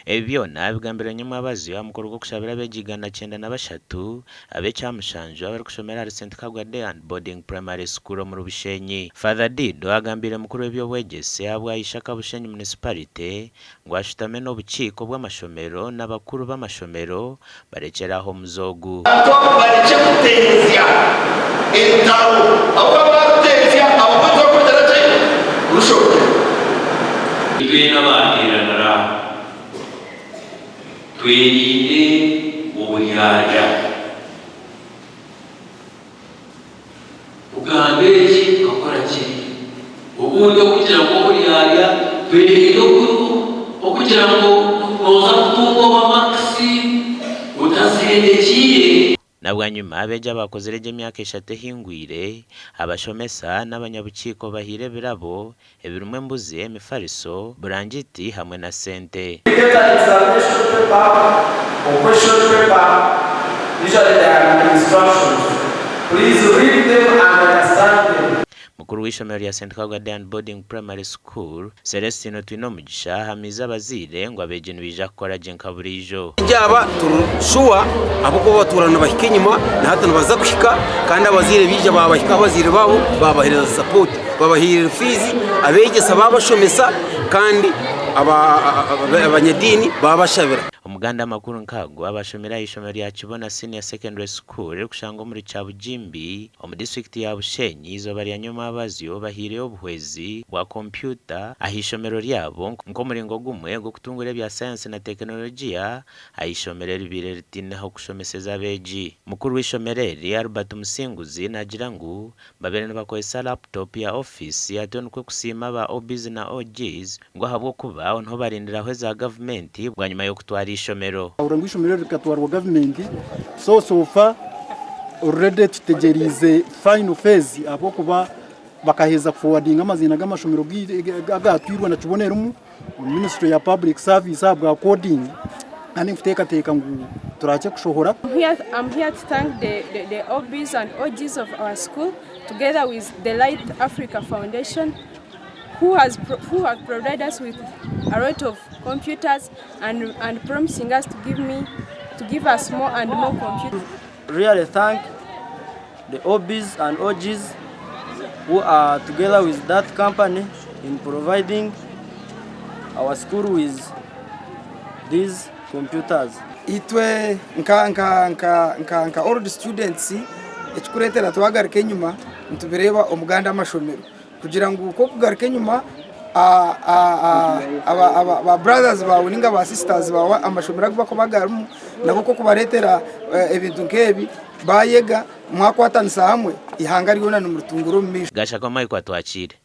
Ebi byona bigambirwe nyomwabazyo aha mukoro gw'okushabira abeegi 193 ab'ekyamushanju abarikushomera ahari St Kagwa Day and Boarding Primary School omuri Bushenyi. Father Dido agambiire mukuru w'eby'obwegyese ahabwa Ishaka Bushenyi Municipality ngu ashutame n'obukiiko bw'amashomero n'abakuru b'amashomero barekyere aho omuze ogu. Abantu abo barekye kutenzya entaro, ahabw'okuba baarutenzya, abamwe tibarikurugira gye kurushohorayo. Itwena abaateeranira aha, twerinde oburyarya. Kugamba eki tukakora kiri. Obundi okugira ngu oburyarya, twerinde okugira ngu nooza kutunga oba makisi otazihendekiire. Na bwanyima abeegi abaakozire gye emyaka eshatu ehingwire, abashomesa n'abanyabukiiko bahaire ebirabo ebirimu embuzi, emifariso, burangiti hamwe na sente. We get an examination paper or question paper, usually there are instructions. Please read them and understand them. Mukuru w'eishomero rya St Kagwa Day and Boarding Primary School, Celestine Twinomugisha ahamiize abazaire ngu abeegi nibaija kukora gye nka buriijo. Aba turi shuwa ahabw'okuba batuura nibahika enyima na hati nibaza kuhika kandi abazaire baija baabahika abazaire baabo baabaheereza sapooti babaheerire fiizi abeegyesa baabashomesa kandi abanyadiini baabashabira. Omuganda amakuru nk'ago abashomire aha ishomero rya Kibona Senior Secondary School erikushangwa omuri Kyabugimbi omu disiturikiti ya Bushenyi eizooba rya nyomwabazyo bahaireyo obuhwezi bwa kompyuta aha ishomero ryabo nk'omuringo gumwe gw'okutungura ebya sayansi na tekinologiya aha ishomero eribaire ritaine ah'okushomeseza abeegi. Mukuru w'eishomero eri, Albert Musinguzi naagira ngu babaire nibakozesa laptop ya ofiisi atyo nikwo kusiima aba OBs na OGs ngu ahabw'okuba aho niho barindiraho eza gavumenti bwanyima y'okutwara eishomero. Ngu eishomero eri rikatwarwa gavumenti so so far already tutegyereize final phase ahabw'okuba bakaheza kufowadinga amaziina g'amashomero agatwirwe na kibona erimu omu ministry ya public service ahabwa coding kandi nkuteekateeka ngu turaakye kushohora. I'm here to thank the, the, the OBs and OGs of our school together with the Light Africa Foundation who has who have provided us with a lot of computers and, and promising us to give me to give us more and more computers. Really thank the OBs and OGs who are together with that company in providing our school with these computers. Itwe nka nka nka nka nka old students ekikureetera twagaruka enyima nitubireeba omuganda amashomero kugira ngu kokugaruka enyima ba brothers baawe ninga ba sisters baawe amashomero agu bakuba garimu nabo kokubareetera ebintu nk'ebi bayega mwakwatanisa hamwe ihanga ryona nimuritungura omu maisho. Gashakwa Michael Atwakiire.